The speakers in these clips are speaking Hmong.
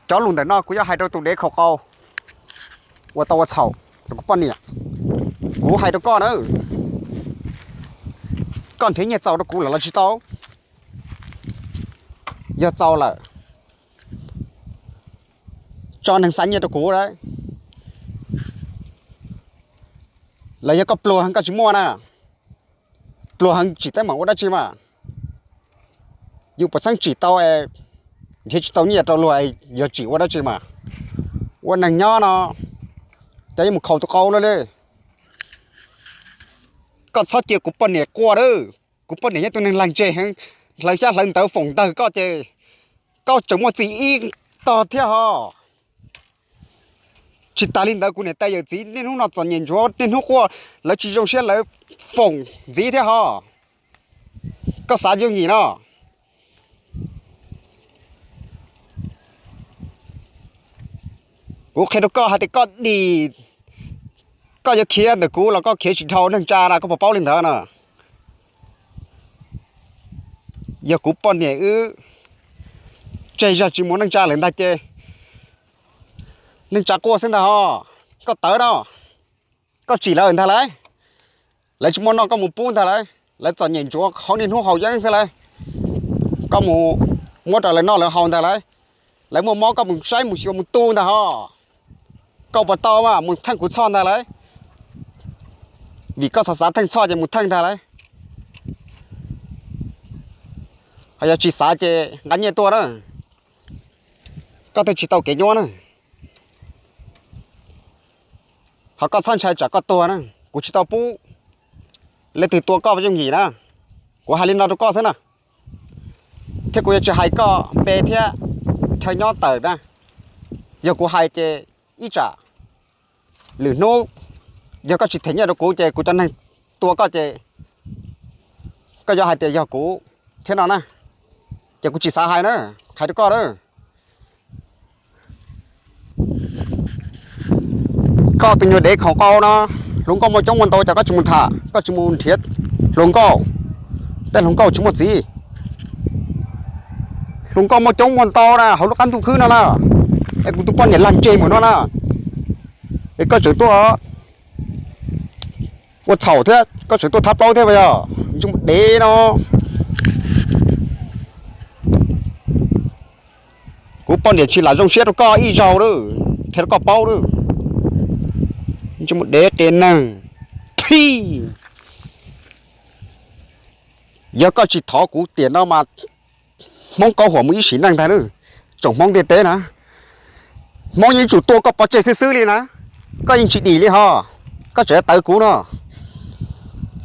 Cov lus ntawm no kuv yuav hais rau tus dev khaus qau uas tau ua txhaum rau kuv poj niam. Kuv hais rau koj na, koj nrhiav nyiaj txaus rau kuv lawm los tsis tau? Yog txaus lawm, tso neeg xa nyiaj rau kuv lawm. Los yog koj pluag heev koj tsis muaj na? Pluag heev tsim teeb meem ua dab tsi mas? Yus puas xeeb tsim tau, nrhiav tsis tau nyiaj rau luag, yog tsim ua dab tsi mas? Ua neeg nyob no, cas yuav mus khaus tus qau luaj li. Koj txhob cia kuv poj niam quaj lawm. Kuv poj niam yog tus neeg lag ntseg heev, hlawv xyab hlawv ntawv foom ntawg koj ces koj tseem muaj txiv ib tog thiab hos. Tsis tas li ntawd kuv niam tais yawm txiv niaj hnub no txom nyem ntsuav, niaj hnub quaj, lawv tsis zoo siab lawv foom ntxiv thiab hos. Koj xav yooj yim no. Kuv qhia rau koj hais tias koj dim, koj yuav khiav ntawm kuv los koj khiav tsis dhau neej tsa na, koj puas paub li ntawd na? Yog kuv poj niam wb tseg zog tsis mus neej tsa lawm ntag ces neej tsa quaj xwb ntag hos. Koj tawv no, koj tsim lawv ntag lauj. Lawv tsis muaj noj koj mus pub ntag lauj, lawv txom nyem ntsuav hauv niaj hnub haus yeeb xwb lauj. Koj mus muab rau lawv noj lawv haus ntag lauj. Lawv muaj mob koj mus saib mus xyuas mus tu ntag hos. Koj puas tau mas mus theej kuv txhoj ntag lauj? Vim koj xav xav theej txhoj ces mus theej ntag lauj. Ho yog tsis xav ces nqa nyiaj tuaj na, koj thiaj tsis tau kev nyuab na. Ho koj txhob ntshai tsam koj tuag na, kuv tsis tau pub leej twg tua koj yooj yim na. Kuv hais li no rau koj xwb na, thiab kuv yuav tsis hais koj npe thiab chaw nyob tawm na. Yog kuv hais ces ib tsam lwm hnub yog koj tsis them nyiaj rau kuv ces kuv cov neeg tua koj ces koj yuav hais tias yog kuv thiab no na. Ces kuv tsis xav hais na, hais rau koj na. Koj tus nyuag dev khaus qau no, hluas nkauj muaj coob muaj ntau cas koj tsis mus tham, koj tsis mus nrhiav hluas nkauj, tej hluas nkauj tsis muaj txiv. Hluas nkauj muaj coob muaj ntau na hauv lub qab ntuj khwb no na, es kuv tus poj niam lag ntseg mus no na, es koj tseem tuaj ua txhaum thiab koj tseem tuaj thab plaub thiab puas yog? Ntsej muag dev no. Kuv poj niam tsis lam zoo siab rau koj ib zaug lawm, qhia rau koj paub lawm. Ntsej muag dev qias neeg. Phij! Yog koj tsis thov kuv tiam no mas Hmoob kaub huam mus ib sim neej ntag lawm. Tsoom Hmoob ntiaj teb na, Hmoob yeej yuav tsum tua koj pov tseg xwb xwb li na. Koj yeej tsis dim li hos, koj tseem tawv kuv no,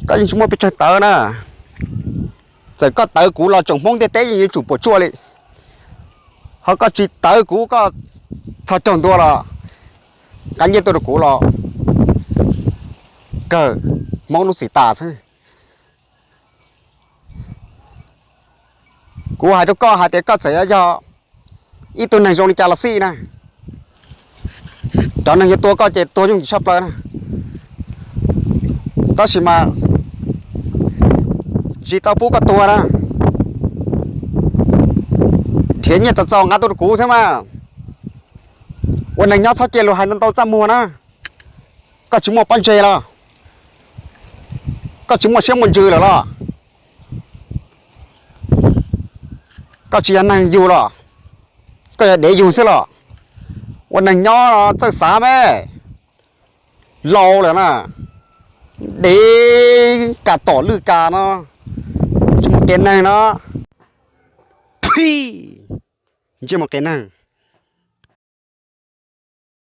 koj yeej tsis muaj pes tsawg tawv na. Txawm koj tawv kuv los tsoom Hmoob ntiaj teb yeej yuav tsum puas tsuaj li. Ho koj tsis tawv kuv, koj txhos caug ntua los nqa nyiaj tuaj rau kuv los kawg, Hmoob lub txim tas xwb. Kuv hais rau koj hais tias koj txawm yog ib tug neeg zoo li cas los xij na, cov neeg yuav tua koj ces tuag yooj yim tshaj plaws na. Tab sis mas tsis tau pub koj tuag na, nrhiav nyiaj tau txaus nqa tuaj rau kuv xwb mas. Ua neeg nyob txhob cia luag hais ntau ntau txaj muag na. Koj tsis muaj pob ntseg los? Koj tsis muaj siab muaj ntsws lawm los? Koj tsis yog neeg yug los? Koj yog dev yug xwb los? Ua neeg nyob txawj xav me, laus lawm na, dev kas tom lwj kas no, ntsej muag qias neeg no. Phij! Ntsej muag qias neeg.